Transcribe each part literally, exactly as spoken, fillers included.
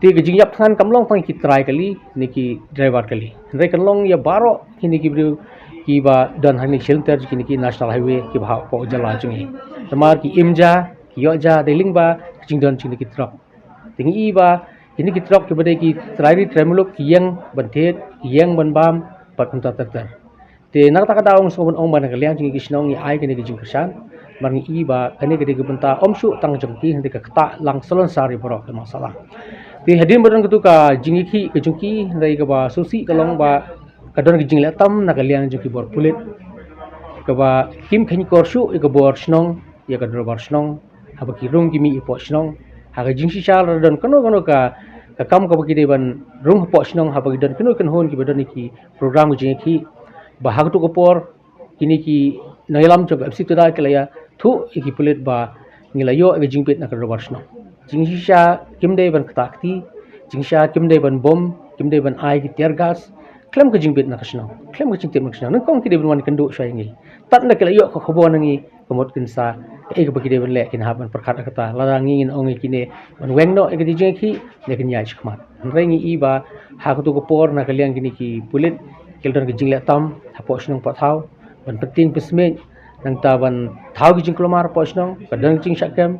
Te ka jingïap thngan kam long tang ki trai kali ne ki driver kali, hynrei kan long ïa baroh kine ki briew kiba don ha kine ki shelter, kine ki national highway kiba hap hapoh jylla jong ngi. Namar ki im ja, ki ïoh ja dei lyngba ka jingdon jong kine ki truck. Te ngi i ba kine ki truck kiba dei ki trai ri trai muluk ki ïeng ban thied, ki ïeng ban bam, bad kumta ter ter. Te na kata ka daw nga sngewbha ban ong ba na ka liang jong ngi ki shnong ngi ai kane ka jingkyrshan. Namar ngi i ba kane ka dei ka bynta ym shuh tang jong ki, hynrei ka ktah lang salonsar ïa baroh ka nong sahlang. Te hadien ba don katu ka jingïakhih ka jong ki, hynrei kaba sngewsih ka long ba ka don ka jingleh tam na ka liang jong ki bor pulit, kaba kim kheiñkor shuh ïa ka bor shnong, ïa ka dorbar shnong, haba ki rung ki mih hapoh shnong. Ha ka jingshisha lada don kano kano ka, ka kam kaba ki dei ban rung hapoh shnong, haba ki don kano kano kiba don ïa ki program ka jingïakhih, ba ha katu ka por kine ki nongïalam jong ka F C Tada ki la ïathuh ïa ki pulit ba ngi la ïoh ïa ka jingbit na ka dorbar shnong. Jingshisha kim dei ban ktah kti, jingshisha kim dei ban bom, kim dei ban ai ki tear gas khlem ka jingbit na ka shnong, khlem ka jingtip na ka shnong. Nyngkong ki dei ban wan kynduh shuwa ïa ngi. Tad nda ki la ïoh ka khubor na ngi, ka mut kin sa kaei kaba ki dei ban leh, kin hap ban pyrkhat ïa kata. Lada ngi ngin ong ïa kine ban weng noh ïa ka jingïakhih, ne kin ïaid shakhmat. Hynrei ngi i ba ha katu ka por na ka liang kine ki pulit ki la don ka jingleh tam hapoh shnong hapoh thaw, ban pyntieng pynsmit, nangta ban thaw ki jingkulmar hapoh shnong, ka don ka jingshah kem,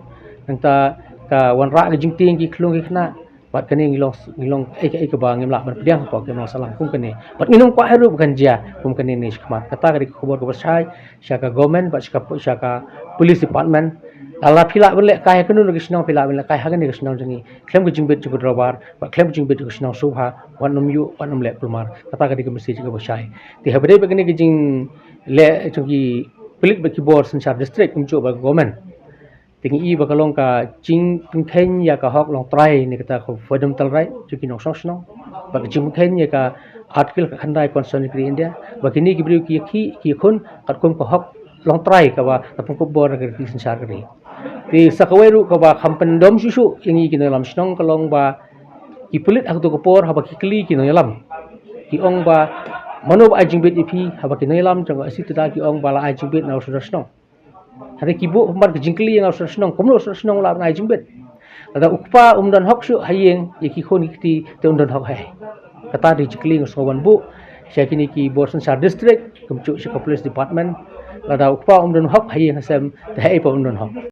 nangta ka wanrah ka jingtieng ki khlung ki khynnah. Bad kane ngi long, ngi long kaei kaei kaba ngim lah ban pdiang hapoh ka nong sahlang kum kane. Bad ngin ym kwah ruh ba kan jia kum kane ne shakhmat. Kata ka dei ka khubor kaba shai sha ka government bad sha ka, sha ka police department. Lada phi lah ban lehkai ha kano kano ka shnong, phi lah ban lehkai ha kane ka shnong jong ngi khlem ka jingbit jong ka dorbar bad khlem ka jingbit jong ka shnong sngewbha wat nym ïuh, wat nym leh kulmar. Kata ka dei ka message kaba shai. Te haba dei ba kane ka jingleh jong ki pulit bad ki bor synshar district kumjuh bad ka government, te ngi i ba ka long ka jingpynkheiñ ïa ka hok longtrai ne kata ka fundamental right jong ki nongshong shnong, ba ka jingpynkheiñ ïa ka Article ka khyndai Constitution jong ka ri India, ba kine ki briew ki ïakhih, ki ïakhun katkum ka hok longtrai kaba la pynkup bor na ka riti synshar ka ri. Te sa kawei ruh kaba kham pyndom shuh shuh ïa ngi ki nongïalam shnong ka long ba ki pulit ha katu ka por haba ki kylli ki nongïalam, ki ong ba mano ba ai jingbit ïa phi, haba ki nongïalam jong ka F C Tada ki ong ba la ai jingbit na u sordar shnong. Hynrei ki buh pynban ka jingkylli ïa nga u sordar shnong, kumno u sordar shnong u lah ban ai jingbit? Lada u kpa um don hok shuh ha ïing ïa ki khun ki kti, te un don hok haei? Kata dei jingkylli nga sngewbha ban buh sha kine ki bor synshar district kumjuh sha ka police department. Lada u kpa um don hok ha ïing ha sem, te haei pat um don hok?